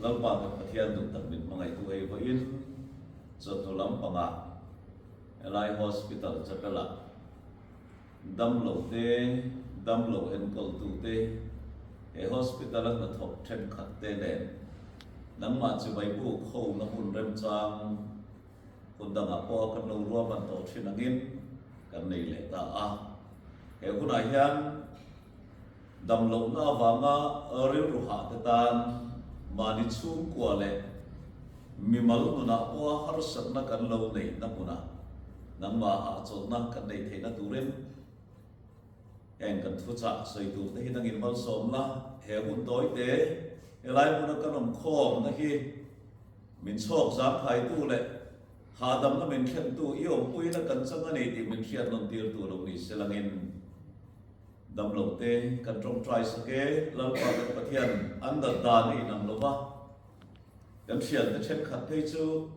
Lalpa kan Pathian duh tak min hmangaihtu hei vawiin chawhnu lampangah helai Hospital Chapel ah damlo te, damlo enkawltu te, he hospital a hnathawk thenkhat te nen nangmah chibai buk ho na hun remchang Hun dangah pawh kan lo ruahman tawh thin angin kan nei leh ta a. He hunah hian damlohna avanga rilru hah te tan mahni chhungkua leh mimal nunah pawha harsatna kan lo neihna hmunah nangmah hahchawlhna kan neih theihna turin heng kan thuchah sawi tur te hi nangin malsawm la. He hun tawi te helai hmuna kan awm khawmna hi Min chhawk zangkhaitu leh hahdamna min thlentu i awmpuina kan chang a ni tih min hriat nawn tirtu lo ni se langin damlote kan tawngtai sak e, Lalpa kan Pathian an dat dan a inang lo va, kan thiante thenkhat phei chu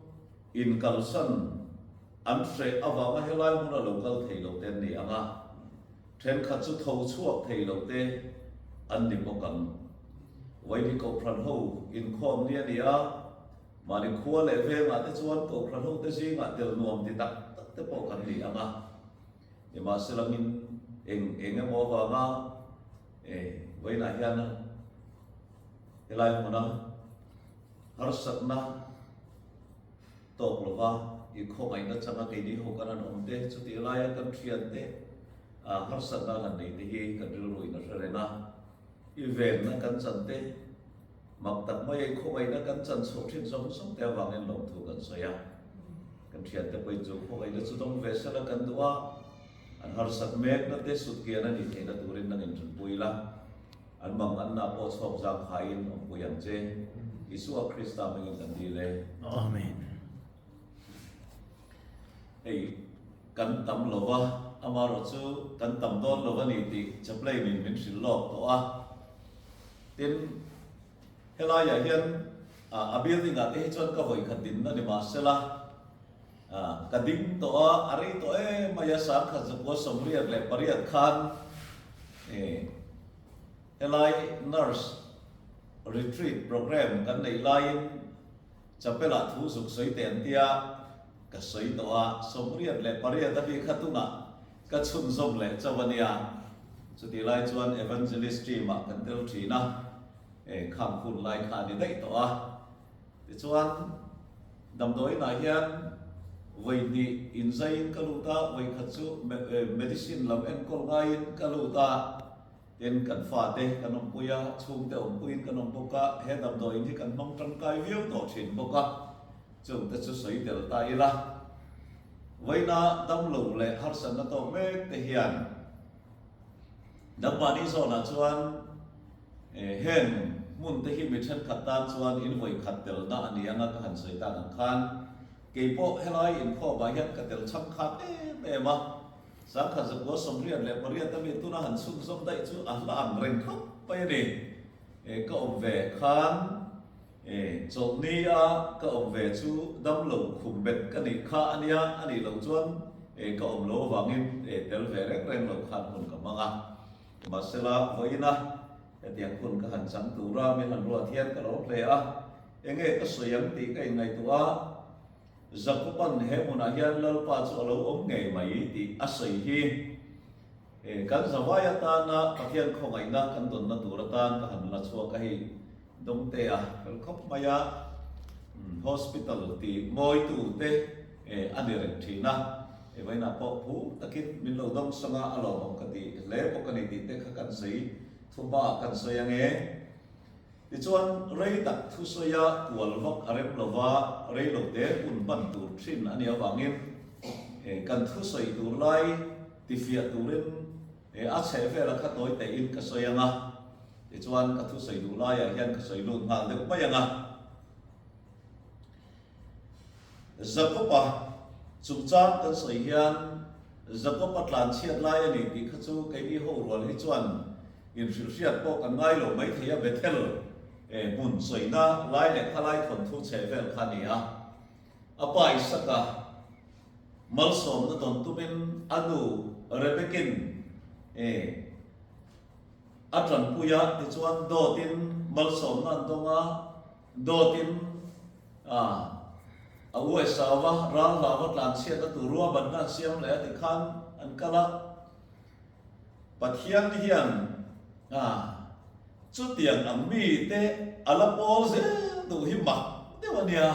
inkalsan an hreh avanga helai hmuna lo kal thei lo te an ni ang a, thenkhat chu tho chhuak thei lo te an ni bawk ang. Vaini Kohhran ho inkhawm ni a ni a, mahni khua leh vengah te chuan Kohhran ho te zingah tel nuam ti tak tak te pawh kan ni ang a. Nimahselangin eng eng emaw avanga vawiinah hian helai hmuna harsatna tawk lova inkhawmgaihna changa keini ho kan han awm te, chutih laia kan thiante harsatna an han nei te hi kan rilru in a hre reng a. I venna kan chan te, mak tak mai a i khawngaihna kan chan chhoh thin zawng zawng te avangin lawmthu kan sawi a. Kan thiante pawhin chu khawngaihna chu dawng ve sela kan duh a, an harsat mekna te sutkian a nih theihna turin nang inṭanpui la, an mang anna pawh chhawk zang khaiin awmpui ang che. Isua Krista hmingin kan dil e. Amen. Hei, kan tam lo va, amaherawhchu kan tam dawn lo a ni tih chaplain-in min hrilh lawk tawh a. Tin, helaiah hian a building-ah te hi chuan ka vawi khat dinna ni mah sela, ka ding tawh a, a rei tawh em mai a, 1988 khan helai nurse retreat programme kan neih laiin, Chapel-ah thu zuk sawi teh an tia, ka sawi tawh a, 88 a mi kha tunah ka chhunzawm leh chauh a nia. Chutih lai chuan Evangelist team-ah kan tel thin a, eh khang hun lai kha a ni daih tawh a. Tichuan, damdawiinah hian vawi hnih inzaiin ka lut a, vawi khat chu medicine lam enkawl ngaiin ka lut a. Tin, kan fate kan awmpui a, chhungte awmpuiin kan awm bawk a, he damdawiin hi kan hmang tangkai viau tawh thin bawk a, chungte chu sawi tel ta ila. Vawiina damlo leh harsatna tawk mek te hian Dambani zawnah chuan heng hmun te hi mi thenkhat tan chuan in vawi khat telna a ni anga ka han sawi tak ang khan keipawh helai inkhawmah hian ka tel chhangkhat em em a. 1988 a mi tuna han chhunzawm daih chu a hla ang reng khawp mai a ni. Ka awm ve khan chawlhni a ka awm ve chu damlo khum bet ka nih kha a nia, a nih loh chuan ka awm lo avangin tel ve reng reng lo khan hun ka hmang a. Mahsela vawiina hetiang hun ka han chang tura min han ruat hian ka lawm hle a, enge ka sawi ang tih ka inngaihtuah a. Jakoban he hmunah hian Lalpa chu a lo awm ngei mai tih a sawi hi kan zavai atana Pathian khawngaihna kan dawnna tur atan ka han la chhuak a hei Dawngtea fel khawp mai a, hospital ti mawitu te a ni reng thin a, vawiinah pawh phur takin min lo dawng sawng a, a lawmawm ka ti hle bawk a ni tih te kha kan sawi thuhmaah kan sawi ange. Tichuan, rei tak thusawia kual vak a rem lova, rei lo te hun hman tur thin a nih avangin kan thusawi tur lai tifiah turin a chheh vela kha tawi tein ka sawi ang a. Tichuan, ka thusawi duh laiah hian ka sawi lut nghal deuh mai ang a. Jakob-a chungchang kan sawi hian Jakob-a tlanchhiat lai a ni tih kha chu keini ho rual hi chuan inhrilhhriat pawh kan ngai lo mai thei a, Bethel hmun sawina lai leh khalai thawnthu chheh vel kha a ni a. A pa Isaka malsawmna dawn tumin a nu Rebekin a tanpui a, tichuan dawtin malsawmna an dawng a. Dawtin a a uaisau va, ral hlauva tlanchhiatna tur ruahmanna an siam leh a ti khan an kal a. Pathian hian a chutiang ang mite a la pawl zel duh hi mak deuh a nia.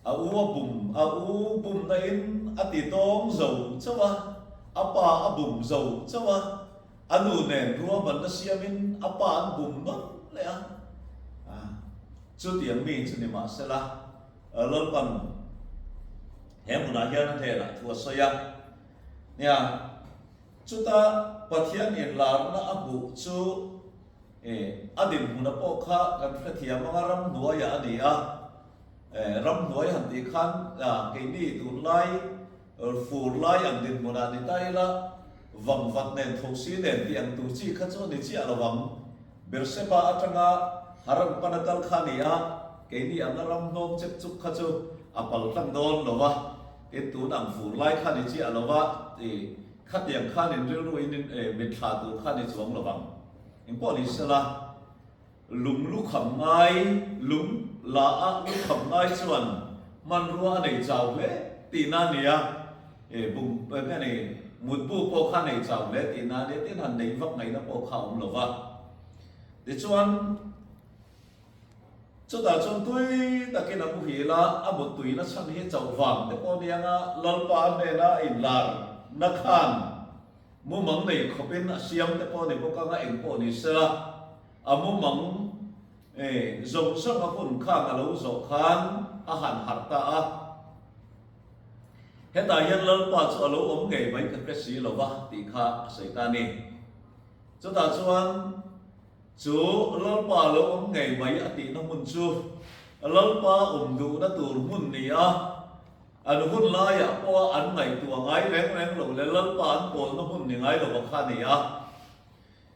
A u a bum, a u bumna in a ti dawng zo chauh a, a pa a bum zo chauh a, a nu nen ruahmanna siamin a pa an bum nawn leh a. Chutiang mi chu ni mahsela, Lalpan he hmunah hian a hnenah thu a sawi a. Nia, chuta Pathian inlarna a hmuh chu a dinhmuna pawh kha kan hrethiam anga ramhnuaiah a ni a. Ramhnuai han tih khan keini tunlai fur lai ang dinhmunah ni ta ila, vangvat nen thosi nen tih ang tur chi kha chu a ni chiah lo ang. Berseba atanga Haran pana kal kha a ni a, keini anga ram hnawm chep chuk kha chu a pal tlang dawn lo va, tin tun ang fur lai kha ni chiah lo va, khatiang khan in rilru in mitthla tur kha ni chuang lo vang. Engpawh ni sela. Lung lukham ngai, lung la a lukham ngai chuan hmanrua a nei chau hle tihna a ni a, e bum eng a ni, mutbu pawh kha a nei chau hle tihna a ni a, tin han neih vak ngaihna pawh kha a awm lo va. Tichuan, chutah chuan tui takin a muhil a, a muttuina chhan hi chauh vang te pawh a ni ang a, Lalpa a hnena a inlar na khan mumang nei khawpin a siam te pawh a ni bawk ang a, eng pawh ni sela, A mumang zawng zawng a hun khang a lo zawh khan a han harh ta a. Hetah hian Lalpa chu a lo awm ngei mai ka hre si lo va tih kha a sawi ta a ni. Chutah chuan chu Lalpa a lo awm ngei mai a tihna hmun chu Lalpa awm duhna tur hmun ni a, an hun laiah pawha an ngaihtuah ngai reng reng lo leh Lalpa an pawlna hmun ni ngai lova kha a ni a.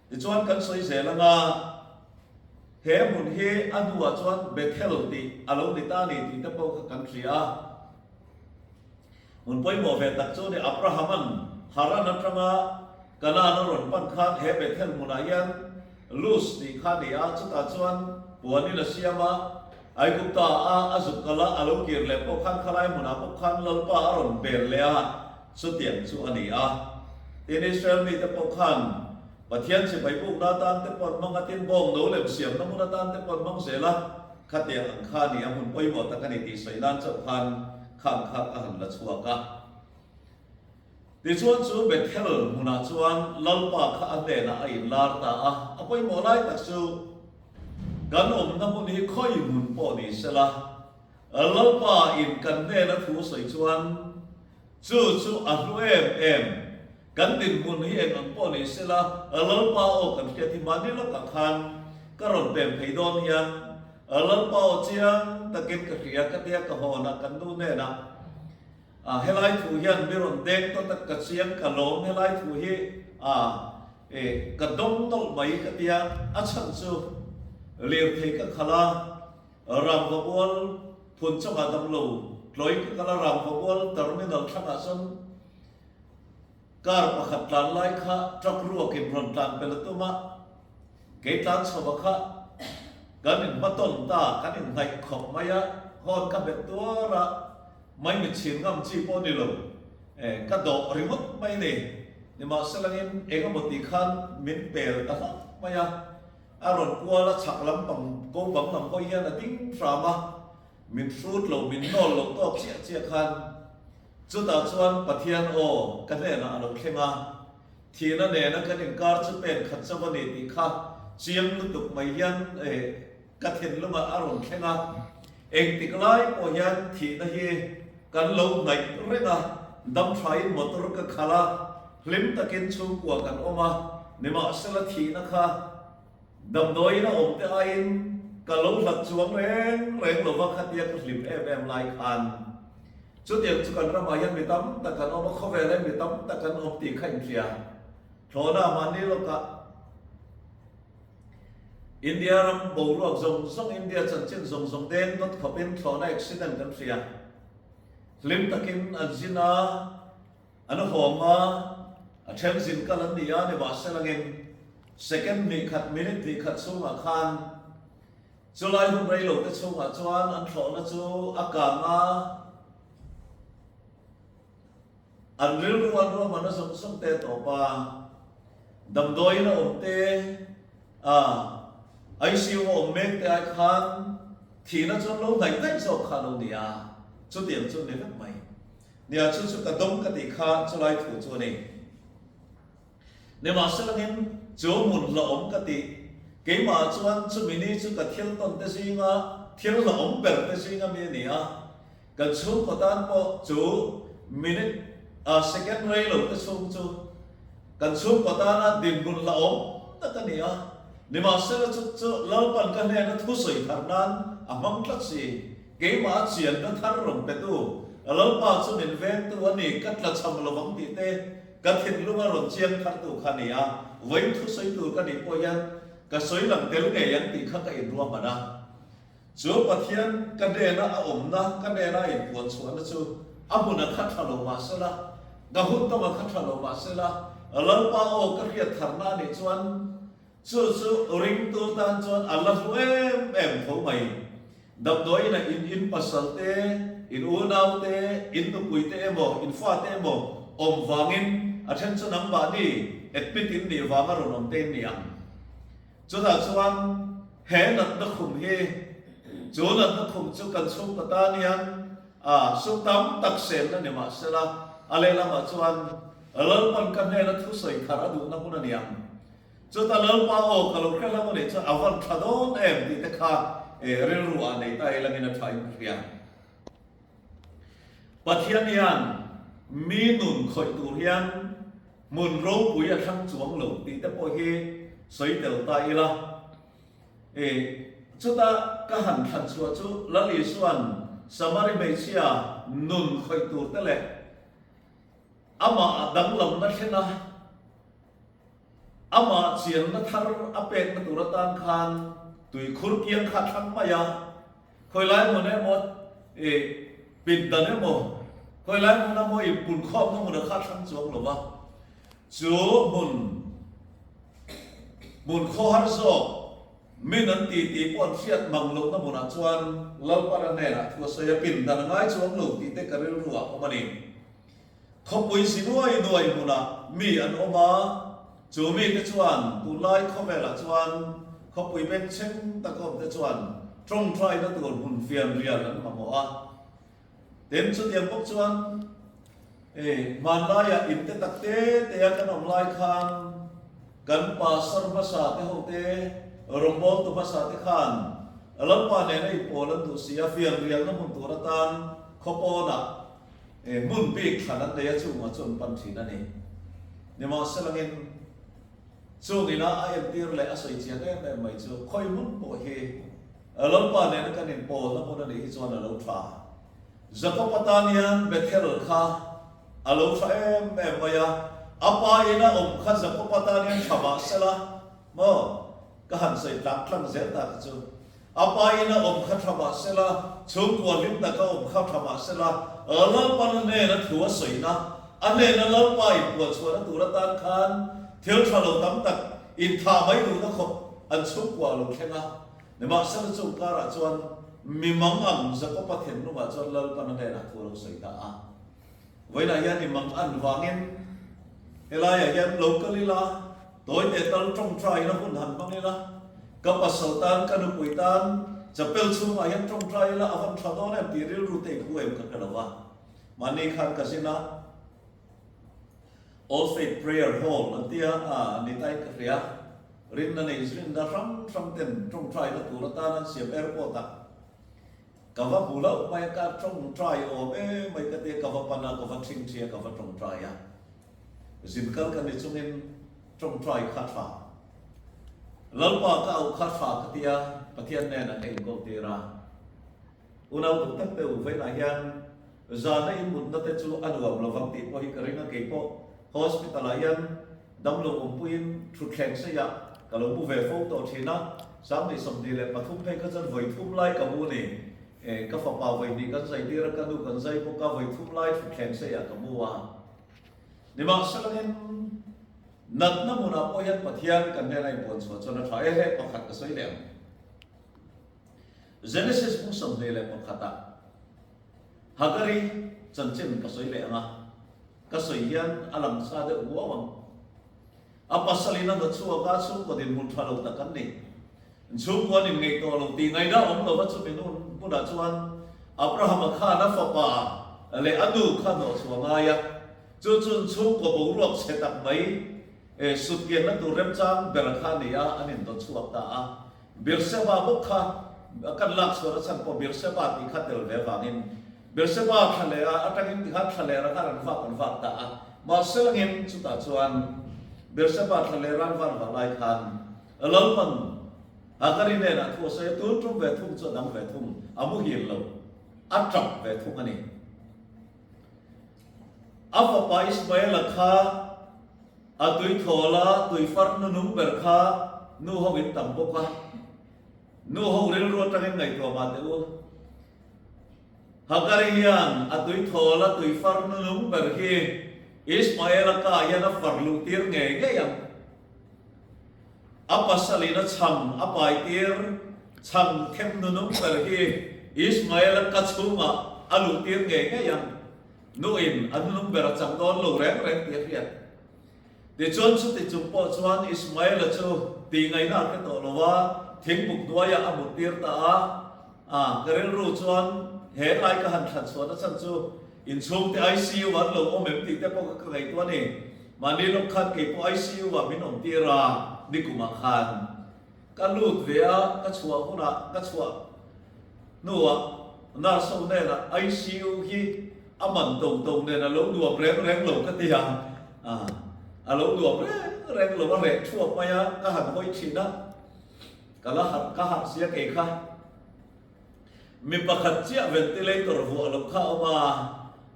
Tichuan kan sawi zel anga he hmun hi a hnuah chuan Bethel tih a lo ni ta a ni tih te pawh kha kan hria a. Hmun pawimawh ve tak chu ni Abraham-a'n Haran atanga Kanaan a rawn pan khan he Bethel hmunah hian Luz tih kha a ni a, chutah chuan puanin a siam a, Aigupta a a zuk kal a, a lo kir leh pawh khan khalai hmunah bawk khan Lalpa a rawn bel leh a, chutiang chu a ni a. Tin, Israel mite pawh khan Pathian chibai bukna atan te pawh an hmang a, tin bawng no lem siamna hmun atan te pawh an hmang zel a, khatiang ang kha a ni a, hmun pawimawh tak a ni tih sawi nan chauh khan khang kha ka han la chhuak a. Tichuan chu Bethel hmunah chuan Lalpa kha a hnenah a inlar ta a, a pawimawh lai tak chu kan awmna hmun hi khawi hmun pawh ni sela, Lalpa in kan hnena thu sawi chuan chu chu a hlu em em, kan dinhmun hi eng ang pawh ni sela, Lalpa aw kan hriat hi mahni lawkah khan ka rawn pem phei dawn hian Lalpa aw chiang takin ka hria ka tia ka hawnah kan nu hnenah A helai thu hian mi rawn deng tawt a, ka chiang ka lawm helai thu hi a e ka dawng nawlh mai ka tia, a chhan chu lirthei ka khalh a, rangva bual phun chungah damlo tlawi ka kal a, rangva bual terminal thlangah chuan car pakhat tlan lai kha truck ruakin rawn tlan pel a tum a, kei tlan chho a kha kan inhmatawn ta, kan inhnaih khawp mai a, hawn ka hmet tuar a. Mai mit chhin ngam chi pawh ni lo e, ka dawh ringawt mai ni. Nimahselangin eng emaw tih khan min pel ta hlauh mai a, a rawn kual a chhak lampang ko bang lam hawi hian a ding hram a, min hrut lo, min nawl lo tawk chiah chiah khan chutah chuan Pathian aw ka hnenah a lo thleng a, thihna nena kan inkar chu pen khat chauh a ni tih kha chiang lutuk mai hian e, Ka thinlungah a rawn thleng a, engtik lai pawh hian thihna hi kan lo hnaih reng a, dam thain motor ka khalh a, hlim takin chhungkua kan awm a, nimahsela thihna kha damdawiin a awm te aiin ka lo hlat chuang reng reng lo va, khatia ka hlim em em lai khan chutiang chu kan ramah hian mi tam tak kan awm a, khawvel hian mi tam tak kan awm tih kha inhria thlawhna mahni lawkah. India ram boruak zawng zawng, India chanchin zawng zawng deng dawt khawpin thlawhna accident kan hria. Hlim takin an zin a, an hawng a, a then zin kal an ni a, nimahselangin second hnih khat, minute hnih khat chhungah khan. Chulai hun rei lo te chhungah chuan an thlawhna chu a kang a, an rilru an ruahmanna zawng zawng te a tawp a, damdawiin a awm te, a ICU a awm mek te ai khan thihna chuan lo hnaih daih zawk kha a lo ni a, chutiang chu a ni vek mai. Nia, chu chu ka dawng ka tih kha chulai thu chu a ni. Nimahselangin, chu hmun hlauhawm ka tih, keimah chuan chumi ni chu ka thil tawn te zinga thil hlauhawm ber te zinga mi a ni a, kan chhungkaw tan pawh chu minute, a second rei lo te chhung chu kan chhungkaw tana dinhmun hlauhawm tak a ni a. Nimahsela chu chu Lalpan ka hnena thusawi thar nan a hmang tlat si. Keimah a chianna thar rawn petu, Lalpa chu min vengtu a ni, ka tlachham lovang tih te ka thinlung a rawn chiang thartu kha a ni a, vawiin thusawi tur ka nih pawh hian ka sawi lang tel ngei ang tih kha ka inruahman a. Chu Pathian ka hnena a awmna, ka hnena a inpuan chhuahna chu a hmun a kha tha lo mah sela, ka hun tawng a kha tha lo mah sela, Lalpa aw ka hriat tharna a nih chuan Chu chu ringtu tan chuan a la hlu em em tho mai. Damdawiin a in in pasal te, in unau te, in nupui te emaw, in fa te emaw awm vangin a then chu nangmahni admit in nih vanga rawn awm te in ni ang. Chutah chuan he natna khum hi, chu natna khum chu kan chhungkaw tan hian a sum tam tak senna ni mah sela, a lehlamah chuan Lalpan ka hnena thusawi thar a duhna hmun a ni ang. Chuta Lalpa aw ka lo hre hlauh a nih chuan a van tha dawn em tih te kha rilru ah nei ta ilangin a tha in ka hria. Pathian hian mi nun khawih tur hian hmun ropui a thlang chuang lo tih te pawh hi sawi tel ta ila. Chuta ka han thlan chhuah chu Lal Isua'n Samari hmeichhia nun khawih tur te leh amah a danglamna thlen a, Amah chianna thar a pekna tur atan khan tuikhur kiang kha a thlang mai a, khawi lai hmun emaw ih pindan emaw, khawi lai hmun emaw ih punkhawmna hmun a kha a thlang chuang lo va. Chu hmun hmun khawhar zawk min an ti tih pawh an hriat mang lohna hmunah chuan Lalpara hnenah thu a sawi a, pindan a ngai chuang lo tih te ka rilru ah awm a ni. Khawpui si nuai nuai hmunah mi an awm a, chu mite chuan tunlai khawvelah chuan khawpui bengchheng tak awm te chuan tawngtaina tur hmun fianrial an mamawh a. Tin, chutiang bawk chuan hmanlaiah in te tak te te a kan awm lai khan kan pastor hmasa te ho te, rawngbawltu hmasa te khan Lalpa nena inpawl an duh si a, fianrialna hmun tur atan khawpawnah Hmun bik thlan an nei a, chungah chu an pan thin a ni. Nimahselangin, chung ina a entir leh a sawi chian em em mai chu khawi hmun pawh hi Lalpa nena kan inpawlna hmun a nih hi chuan a lo tha. Jakob atan hian Bethel kha a lo tha em em mai a, a pa ina awm kha Jakob atan hian tha mah sela maw? Ka han sawi tlak tlang zel ta kha chu. A pa in a awm kha tha mah sela, chhungkua hlim taka awm kha tha mah sela, Lalpan a hnena thu a sawina, a hnena Lalpa inpuanchhuahna tur atan khan thil tha lo tam tak inthah mai duhna khawp an chhungkua a lo thleng a. Nimahsela chung karah chuan mi mang ang Jakoba thinlungah chuan Lalpan a hnenah thu a lo sawi ta a. Vawiinah hian i mang an vangin helaiah hian lo kal ila, tawi teh tal tawngtai na hun han hmang ila, ka pasal tan, ka nupui tan chapel chhungah hian tawngtai ila a van tha dawn em tih rilru te i phu em ka hre lo va. Mahni khan ka zin a, All Faith Prayer Hall an tia a ni tain ka hria, rinna nei rinna hrang hrang ten tawngtaina tur atan an siam airport ah, Ka va hmu loh mai a, ka tawngtai awm em mai ka tia, ka va pan a, ka va thingthi a, ka va tawngtai a. Zin kal ka ni chungin tawngtai kha tha. Lalpa ka auh kha tha ka tia, Pathian hnenah ka inkawl tir a. Unau duh tak te u vawiinah hian zana in mutna te chu a nuam lovang tih pawh hi ka ring a, keipawh hospital ah hian Damlo awmpuiin thutthleng seiah ka lo mu ve fo tawh thin a, 2023 phei kha chuan vawi thum lai ka mu ni. E, ka fapa vawi hnih kan zai tir a, ka nu kan zai bawk a, vawi thum lai thutthleng seiah ka mu a. Nimahselangin, natna hmunah pawh hian Pathian kan hnena inpuan chhuah chuan a tha e, he pakhat ka sawi leh ang. Genesis bung 21 ah Hagari chanchin ka sawi leh ang a, ka sawi hian a lang sa deuh huau ang. A pasalin a hnawchhuak a, chhungkaw dinhmun tha lo tak an ni. Chhungkaw an inngeih tawh lo tih ngaihna awm lova chumi nun hmunah chuan Abrahama khan a fapa leh a nu kha hnawhchhuah ngai a, chu chun chhungkaw boruak chhe tak mai sutkianna tur remchang ber kha a ni a, an inhnawchhuak ta a. Beersheba bawk kha kan lak chhuahna chhan pawh Beersheba tih kha tel ve avangin Beersheba thla leh a atangin tikhan thla leh rakhan an vak an vak ta a. Mahse langin chutah chuan Beersheba thla leh ran van vah lai khan Lalpan Hagari hnenah thu a sawi a, tun tum ve thung chu a dang ve thung, a muhil lo, a tap ve thung a ni. A fapa Ismaela kha A tui thawl a, tui far nunung ber kha nu ho in tam bawk a, nu ho rilru atangin ngaihtuah mah teh u. Hagari hian a tui thawl a, tui far nunung ber hi Ismaela ka hian a far luh tir ngei ngei ang. A pasalin a chhang a pai tir, chhang them nunung ber hi Ismaela ka chhungah a luh tir ngei ngei ang. Nuin a hnunung ber a chang dawn lo reng reng tih a hriat. Tichuan chuti chung pawh chuan Ismaela chu tihngaihna a hre tawh lo a, thingbuk hnuaiah a mut tir ta a. A, ka rilru chuan he lai ka han thlan chhuahna chhan chu inchhungte ICU ah an lo awm em tih te pawh ka ngaihtuah a ni. Mahni lawk khan kei pawh ICU ah min awm tir a, nikumah khan ka lut ve a, ka chhuah hunah ka chhuah hnuah nurse ho hnenah ICU hi a man to to nen a lo nuam reng reng lo ka ti a, a lo nuam reng reng lo a reh thuap mai a, ka han hawi thin a, ka la harh ka harh sia kei kha. Mi pakhat chiah ventilator vuah loh kha a awm a,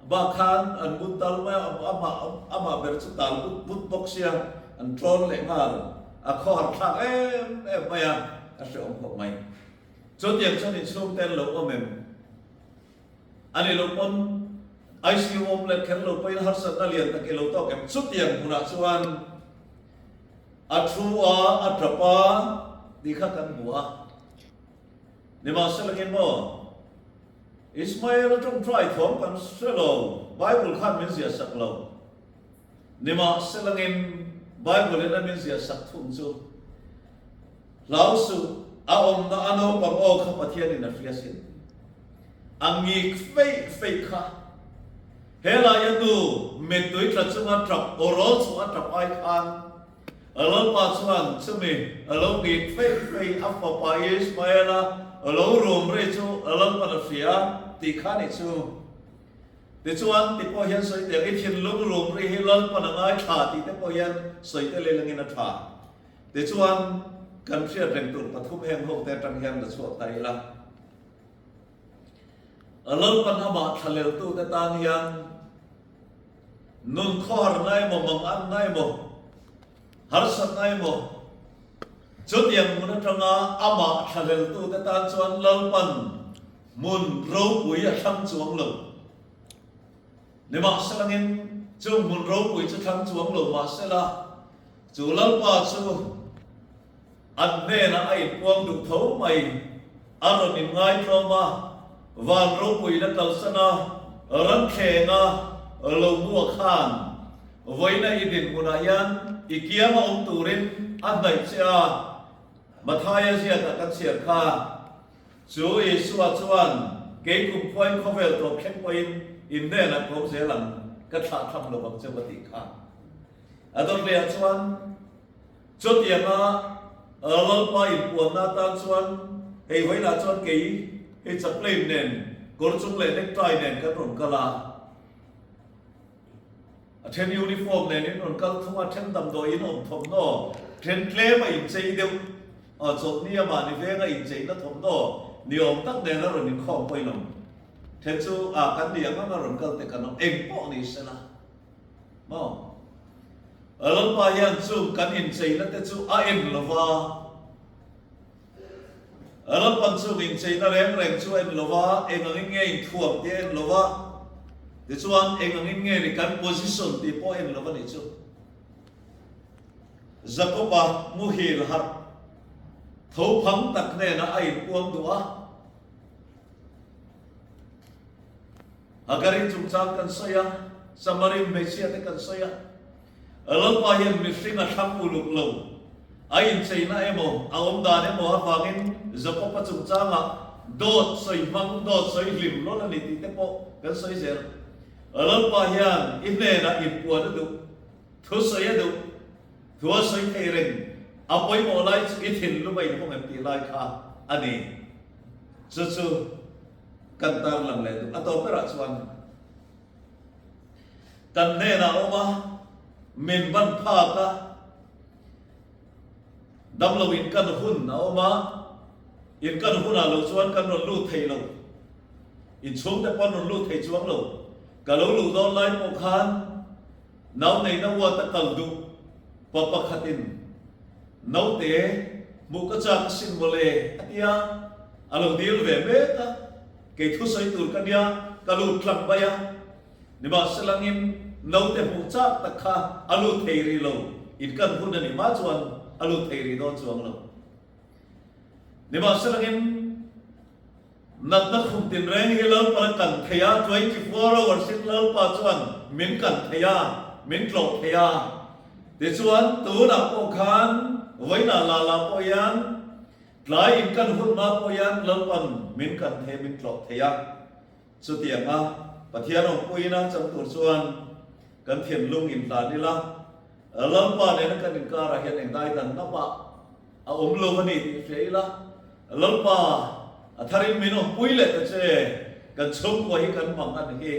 bak khan an but tal mai a, amah amah ber chu tal but but bawk sia, an tlawn leh nghal, a khawhar thlak em em mai a, a hrehawm khawp mai. Chutiang chuan inchhung te an lo awm em? A ni lo pawn ICU awm leh kher lo pawhin harsatna lian tak i lo tawk em? Chutiang hmunah chuan a thu a, a tap a tih kha kan hmu a. Nimahsela nge maw? Ismael a tawngtai thawm kan hre lo, Bible khan min ziah sak lo. Nimahsela ngin Bible in a min ziah sak thung chu, Hlau suh, a awmna a naupang aw kha Pathian in a hria sin. A ngik feih feih kha. Helai a nu mittui tla chunga tap aw rawl chung a tap ai khan A Lalpa chuan chumi a lo ngik feih feih a fapa Ismaela a lo rum ri chu a Lalpan a hria tih kha nih chu. Tichuan, ti pawh hian sawi teh ang, i thinlung rum ri hi Lalpan a ngaithla tih te pawh hian sawi te lelangin a tha. Tichuan, kan hriat reng tur pathum heng ho te atang hian la chhuak ta ila. A Lalpan amah thlaleltu te tan hian Nun khawhar na emaw, mang an na emaw, harsat na emaw, chutiang hmun atanga amah thlahleltute tan chuan Lalpan hmun ropui a thlang chuang lo. Nimahselangin chung hmun ropui chu thlang chuang lo mahsela, chu Lalpa chu An hnenah a inpuang duh tho mai. A rawn inngaitlawm a, van ropuina kalsan a, ramthlenga lo mua khan vawiina i dinhmunah hian i kianga awm turin a hnaih che a. Mathaia ziakah kan chhiar kha, Chu Isua chuan, Kei kum khuain khawvel tawp thleng pawhin in hnenah ka awm zel ang, ka thlah tham lo vang che u a tih kha. A dawtlehah chuan, Chutianga Lalpa inpuanna atan chuan hei vawiinah chuan kei hei chaplain nen kawr chung leh necktie nen kan rawn kal a, a then uniform nen in rawn kal thung a, then damdawi in awm thawmhnaw, then tlem a inchei deuh chawlhni a mahni venga incheina thawmhnaw ni awm tak nen a rawn inkhawm pawhin awm, then chu kan ni ang ang a rawn kal te kan awm, eng pawh ni sela. Maw? Lalpa hian chung kan incheina te chu a en lo va. Lalpan chung incheina reng reng chu a en lo va, eng angin nge inthuam tih a en lo va, tichuan eng angin nge ni kan position tih pawh a en lo va nih chu. Jakoba muhil harh tho phang tak hnenah a inpuang duh a. Hagari chungchang kan sawi a, Samarin hmeichhia te kan sawi a. Lalpa hian mihring a thlang uluk lo. A incheina emaw, a awmdan emaw avangin Jakob-a chungchangah dawt sawi hmang, dawt sawi hlim lawl a ni tih te pawh kan sawi zel. Lalpa hian i hnenah inpuan a duh, thusawi a duh, thu a sawi thei reng, a pawimawh lai chu i thinlung a inhawng em tih lai kha a ni. Chu chu kan tarlang leh duh. A tawp berah chuan. Kan hnenah awm a, min ban phak a, damlo in kan hun a awm a, in kan hunah lo chuan kan rawn lut thei lo, in chhungte pawh an rawn lut thei chuang lo. Ka lo luh dawn lai pawh khan nau neihna uat a kal duh pa pakhatin naute hmuh ka chak asin mawle a tia, a lo dil ve mek a. Kei thusawi tur ka nia, ka lut tlang mai a. Nimahselangin naute hmuh chak tak kha a lut thei rih lo, in kan hun a nih hma chuan a lut thei rih dawn chuang lo. Nimahselangin natna khum tinreng hi Lalpa a kan thei a, 24 hours in Lalpa chuan min kan thei a, min tlawh thei a. Tichuan tunah pawh khan vawiinah la la pawh hian Tlai in kan hun hma pawh hian Lalpan min kan thei min tlawh thei a, chutiang a Pathian awmpuiin a chang tur chuan kan thinlung in hlan ila, Lalpa nena kan inkarah hian eng daidan napah a awm lo a ni tih hria ila, Lalpa a tharin min awmpui leh ta che, kan chhungkua hi kan mang a ni hi,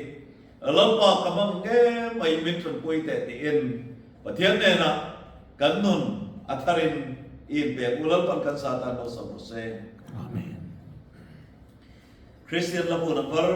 Lalpa ka mang nge mai min ṭanpui teh tiin Pathian hnenah kan nun a tharin i inpek u Lalpan kan sa tan lo sam rawh se. Amen. Kristian lam hun a par.